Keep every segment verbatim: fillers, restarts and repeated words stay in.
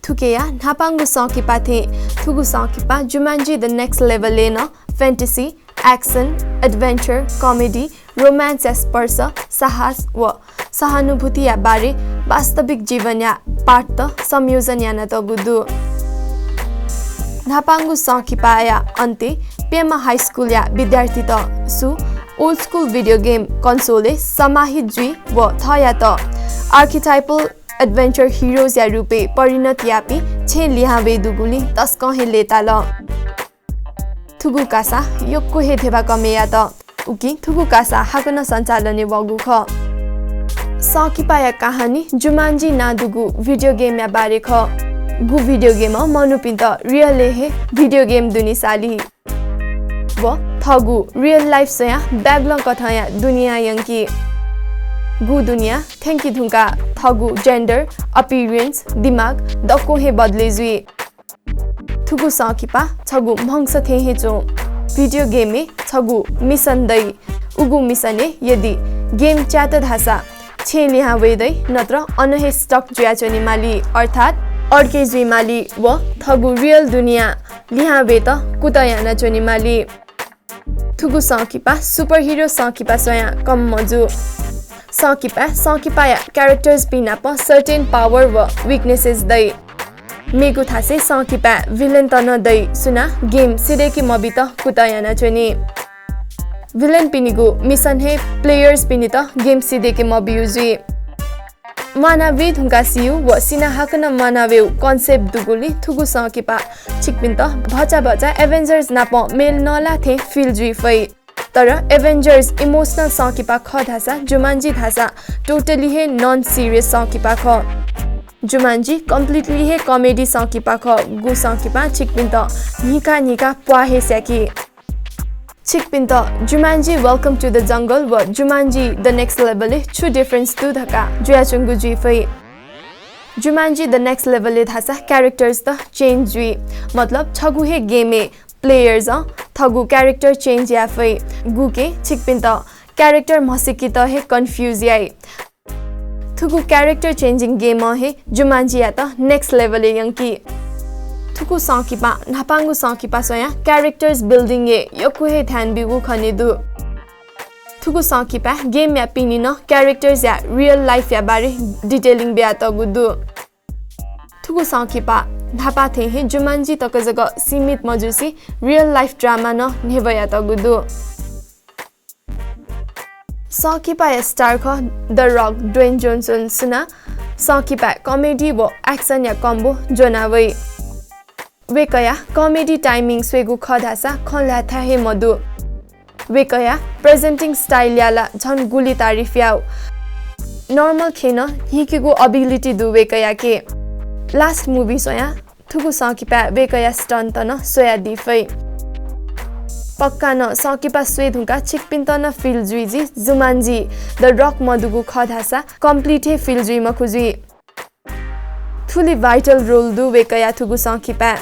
थुकिया न्हापांगु संकिपा थें थुगु संकिपा Jumanji The Next Level-य् नं fantasy, action, adventure, comedy, romance-या स्पर्श, साहस व सहानुभूतिया बारे वास्तविक जीवनया पाठ त संयोजन यानातःगु दु। न्हापांगु संकिपाया अन्ते प्यम्ह high school-या विद्यार्थीत सु old school video game console-य् समाहित जुइ व थःयात archetypal adventure heroes-या रूपय् परिणत याःपिं छेँ लिहां वये दुगुलिं तसकं हे लय्ताल। थुगु कासा यक्व हे ध्यबा कमय् यात। उकिं थुगु कासा हाकनं सञ्चालनय् वःगु खः। संकिपाया कहानी Jumanji नां दुगु video game-या बारे खः। गु video game-ं मनूपिन्त real-य् हे video game दुने साली। व थःगु real life स्वयां बाय्बलं कथंया दुनियाँ यंकी। गु दुनियाँ थ्यंके धुंकाः थःगु gender, appearance, दिमाग दक्वं हे बदले जुइ। थुगु संकिपा छगू म्हगस थें हे च्वं। Video game-य् छगू mission दइ। उगु mission-य् यदि game च्यात धाःसा छेँ लिहां वये दइ, नत्र अन हे stuck जुयाच्वने माली, अर्थात् अड्के जुइ माली व थःगु real दुनियाँ लिहां वयेत कुतः यानाच्वने माली। थुगु संकिपा superhero संकिपा स्वयां कम मजू। संकिपाय् संकिपाया characters पिं नाप certain power व weaknesses दइ। मेगु थासय् संकिपाय् villain त नं दइ, सुनां game सिधय्के मबीत कुतः यानाच्वनी। Villain पिनिगु mission हे players पिनित game सिधय्के मबियु जुइ। म्वाना वये धुंकाः सियु व सिनाः हाकनं म्वाना वयेगु concept दुगुलिं थुगु संकिपा छिकपिन्त भचा भचा Avengers नाप मेल नला थें feel जुइ फइ। तर Avengers emotional संकिपा खः धाःसा Jumanji धाःसा totally हे non serious संकिपा खः। Jumanji completely हे comedy संकिपा खः। गु संकिपां छिकपिन्त न्हिका न्हिका प्वाः हे स्याकी। छिकपिन्त Jumanji Welcome to the Jungle व Jumanji The Next Level-य् छु difference दु धकाः जुयाच्वंगु जुइ फइ। Jumanji The Next Level-य् धाःसा characters त change जुइ, मतलब छगू हे game-य् players-ं थःगु character change याये फइ। गुके छिकपिन्त character म्हसीकेत हे confuse याइ। थुगु character changing game-ं हे Jumanji-यात next level-य् यंकी। थुगु संकिपां न्हापांगु संकिपा स्वयां characters building-य् यक्व हे ध्यान ब्यूगु खने दु। थुगु संकिपाय् game-या पिने नं characters-या real life-या बारे detailing बियातःगु दु। थुगु संकिपा न्हापा थें हे Jumanji तक जक सीमित मजुसे real life drama नं न्ह्यब्वयातःगु दु। संकिपाया star खः The Rock Dwayne Johnson, सुनां संकिपाय् comedy व action-या combo ज्वना वइ। वय्कःया comedy timing स्वयेगु खः धाःसा खँ ल्हायेथाय् हे मदु। वय्कःया presenting style-या ला झन गुलि तारिफ याउ। Normal खँय् नं हीकेगु ability दु वय्कःयाके। Last movie स्वयां थुगु संकिपाय् वय्कःया stunt नं स्वयादी फइ। पक्का नं संकिपा स्वये धुंकाः छिकपिन्त नं feel जुइ जि, Jumanji The Rock मदुगु खः धाःसा complete हे feel जुइ मखु जुइ। थुलि vital role दु वय्कःया थुगु संकिपाय्।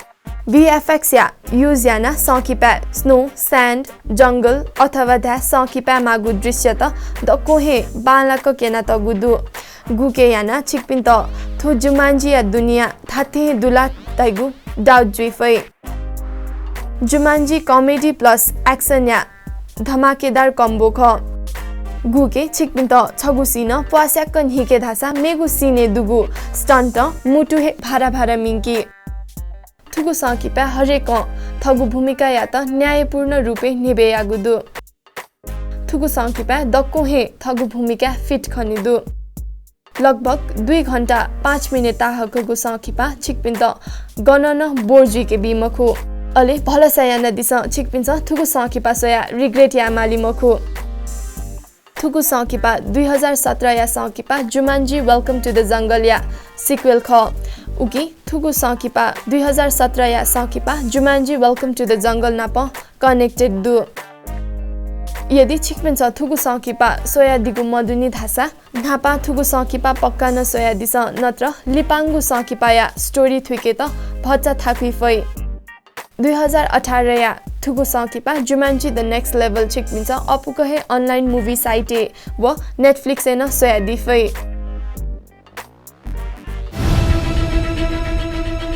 VFX-या use यानाः संकिपाय् snow, sand, jungle अथवा धाये संकिपाय् माःगु दृश्यत दक्वं हे बांलाक क्यनातःगु दु। गुके यानाः छिकपिन्त थ्व Jumanji-या दुनियाँ धात्थें हे दु ला धइगु doubt जुइ फइ। Jumanji comedy plus action-या धमाकेदार combo खः। गुके छिकपिन्त छगू scene प्वास्याक्क न्हीके धाःसा मेगु scene-य् दुगु stunt-ं मुटु हे भारा भारा मिंकी। थुगु संकिपाय् हरेकं थःगु भूमिकायात न्यायपूर्ण रूपय् न्ह्यब्वयागु दु। थुगु संकिपाय् दक्वं हे थःगु भूमिकाय् fit खने दु। लगभग दुई घण्टा पाँच मिनेट ताःहाकःगु संकिपां छिकपिन्त गनं नं bore जुइके बी मखु। अले भलसा यानादिसँ, छिकपिन्सं थुगु संकिपा स्वयाः regret याये माली मखु। थुगु संकिपा दुई हजार सत्रया संकिपा Jumanji Welcome to the Jungle-या sequel खः। उकिं थुगु संकिपा दुई हजार सत्रया संकिपा Jumanji Welcome to the Jungle नाप connected दु। यदि छिकपिन्सं थुगु संकिपा स्वयादीगु मदुनि धाःसा न्हापां थुगु संकिपा पक्का नं स्वयादिसँ, नत्र लिपांगु संकिपाया story थुइकेत भचा थाकुइ फइ। दुई हजार अठारया थुगु संकिपा जुमान्जी द नेक्स्ट लेभल छिकपिन्सं अपुक हे अनलाइन मुभी साइटय् व नेटफ्लिक्सय् नं स्वयादी फइ।